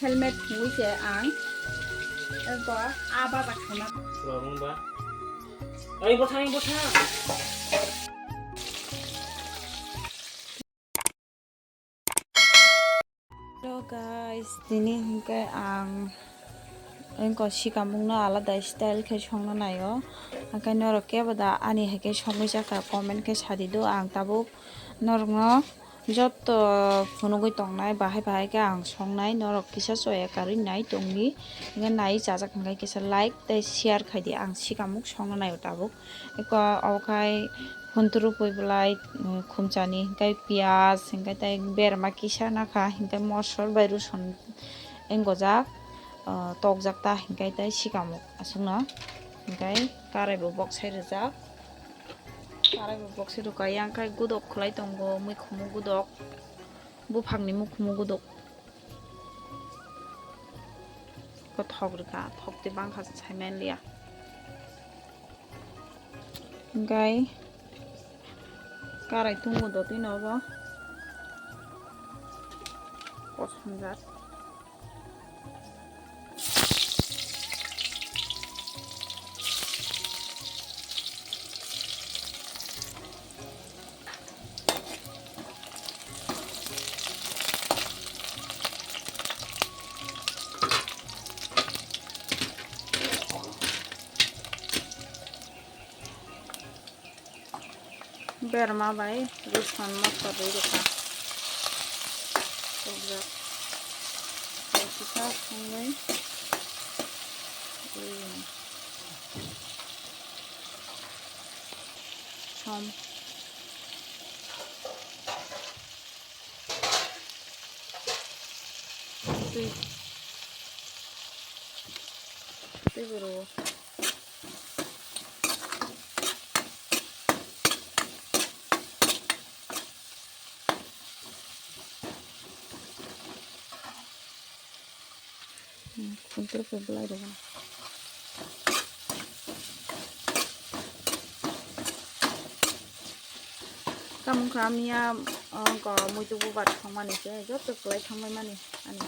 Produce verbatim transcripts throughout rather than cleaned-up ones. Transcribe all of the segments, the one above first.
Helmet thungwi se ang eko a baja khana. Rorung ba. Ai, bwthang, bwthang. Hello guys, tini hwnkhe ang engko sikamungno alada style khe songna naio. Hwnkhe norok kebo da ani hai khe songwi chakha comment khe sadi do, ang tabuk norokno joto phunugwi tongnai bahai bahai khe ang songnai, norok kisa choya karwi nai tongdi, hwnkhe nai chajak hwnkhe kisa like tei share khaidi, ang sikamung songna naio tabuk. Eko obokhai hunturu pui belai, mm, khumchani, hingkai piyaj, hingkai tei berma kisa nakha, hingkai mosol bai ruson wng gojak, ah, tokjak ta, hingkai tei sikamuk aswkno, hingkai karai bo boksai rijak, karai bo boksai rwkha, yang khai gudok khwlai tongo, mui khumu gudok, buphangni mui khumu gudok. Ko thok rwkha, thok twi bangkha sai manliya. Hingkai karai tungo dotino bo kosom jak. Berma bai ruson mosla rwi rwkha. Tokjak. Tei kisa songwi. Som. Twi. Twi bo rwo. Hmm, kuntur khe belai rwgano. Tamo wngkha miya, o, wngkha muitu bubar thangmani se, joto kwlai thangbai mani ani.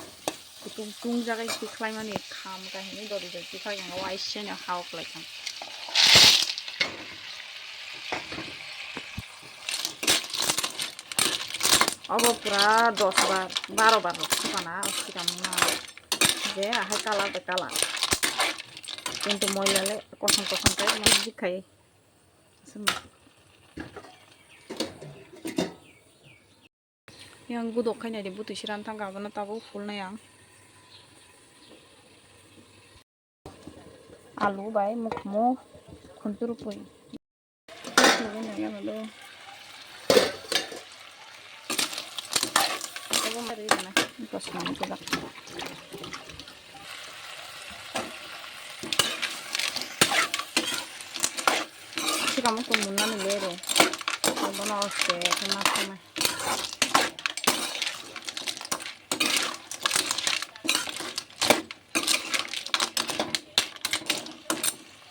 Kutung tung jagai tikhlai mani kham kahini dori dori tikhlai kha, waiseno hao kwlai kha. Obo pura dos bar, baro bar rok thupana, o sikamo na. Je ahai colour bai colour. Kintu moila le kosom kosom khe mani dikhai. Aswk. Yang gudok khai nai di, bwtwi se ran thang kha, abono tabuk phul nai ang. Alu bai mukhumu khuntur pui. Sikamo tongmani le ro. Abono oste khe ma khe ma.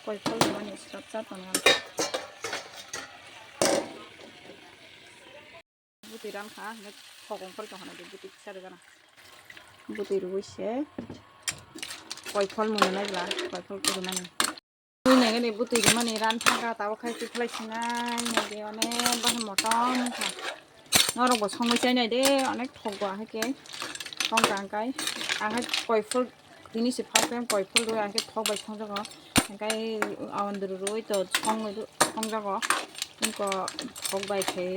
Koi phol mani swrap cha tong ang. Bwtwi ran kha, hwnwi thok ongkhor tong hwnwi bwtwi kisa rwgana. Bwtwi rwui se koi phol mwnwi nai bwla, koi phol kwrwmani. Mui naigani bwtwi rwmani ran thangkha, tabuk khai tikhlai sinai naidi, onek bahai motom wngkha. Norokbo songwi chai naidi, onek thokbo ahai khe tongkha, hwnkhe ahai koi phol tini se first time koi phol rwui ahai khe thok bai songjago, hwnkhe awan duru rwui to songwi songjago, wngkha thok bai khe.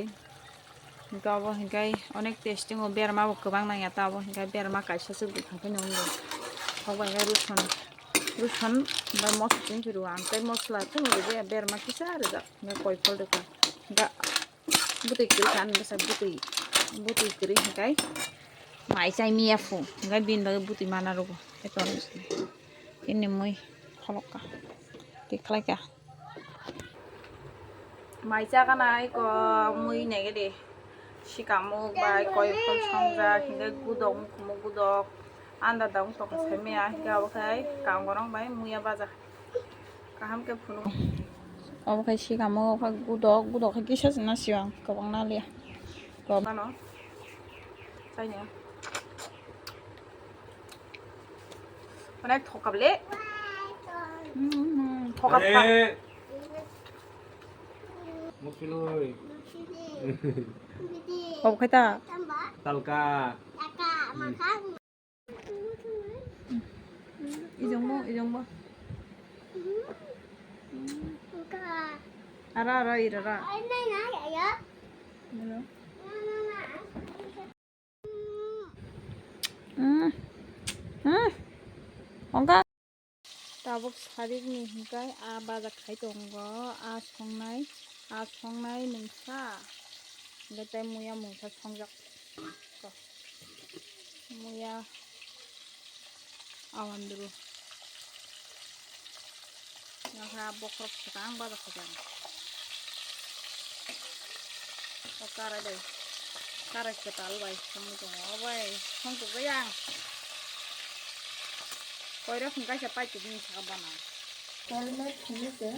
Hingke obo hingke onek tasty wngo, berma bo kwbang nangya ta obo hingke berma kaisa se bwthang phano wngo. Thok bai khe ruson, ruson bai mosla chini phuru ang tei mosla chini rwjak berma kisa rwjak hingke koi phol rwkha. Hingke bwtwi kwrwi kha ani bwsa bwtwi, bwtwi kwrwi hingke mai chai miya phu hingke bini bagwi bwtwi mana rwgo. Tei tongo chini mui kholok kha tei khlai kha. Mai chaganai ko mui nege de. Sikamuk bai koi phol songjak, hingke gudok, mukhumu gudok. Anda da wng tongkha saimaya, hingke abo khai kangorong bai muya baja. Kaham khe phunuk. Obo khai sikamuk, obo khai gudok, gudok khai kisa se nasi ang, kwbang naliya. Mano. Chaini. Onek thokap le. Hmm, thokap kha. Are. Musuloi. Kok khaita. Talka. Ijongmo, ijongmo. Ara, ara, ira, ara. Hello. Hmm. Hmm. Ongka. Tabuk sarik ni hinkai a baja khai tongo, a songnai, a songnai mungsa. Hinke tei muya mungsa songjak. Muya awandru. Nokha bokhorok swkang baja khaijak. O karai bai, karai kwtal bai songwi tongo. O bai, songtokbai ang. Koirok hwn kaisa paitokni saka bana. Helmet hwnwi se,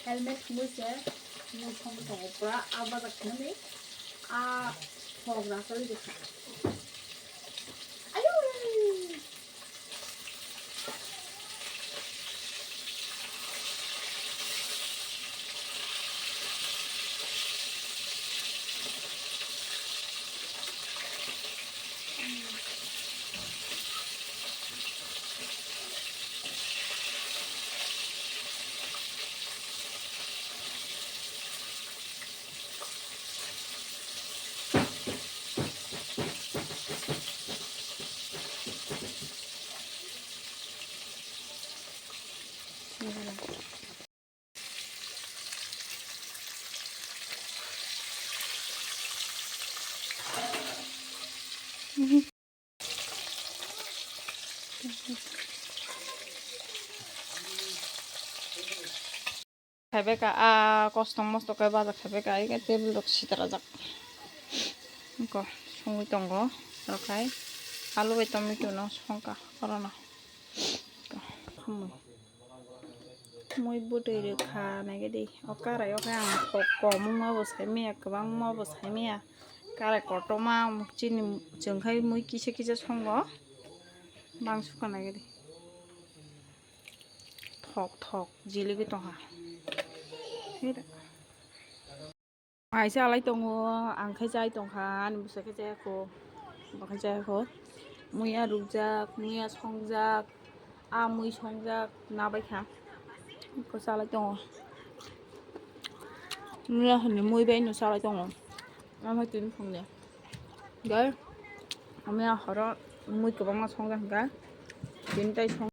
helmet hwnwi se, mui songwi tongo pura. A baja khnani, a thok rachari rikha. Ayu! Khaibeka a kostom mosto khe baja khaibeka, ai khe table rok sitrajak. Ko songwi tongo, rok hai alu bai tomato no songkha, orono. Mui bwtwi rwkha naigadi. O karai o khe ang kok kom wngma bo saimanya, kwbangma bo saimanya. Karai kotorma chini chwng khai mui kisa kisa songo. Bang sukha naigadi. Thok thok jilibi tongkha. Kaisa alai tongo, ang khe chai tongkha, ani bwsa khe chaya kho, bo khe chaya kho. Muya rukjak, muya songjak, a mui songjak, nabai kha. Eko chalai tongo. Muya hwnwi mui bai no chalai tongo. Amai tini phungni. Gai, muya horo mui kwbangma songjak hwnkha. Tini tai song.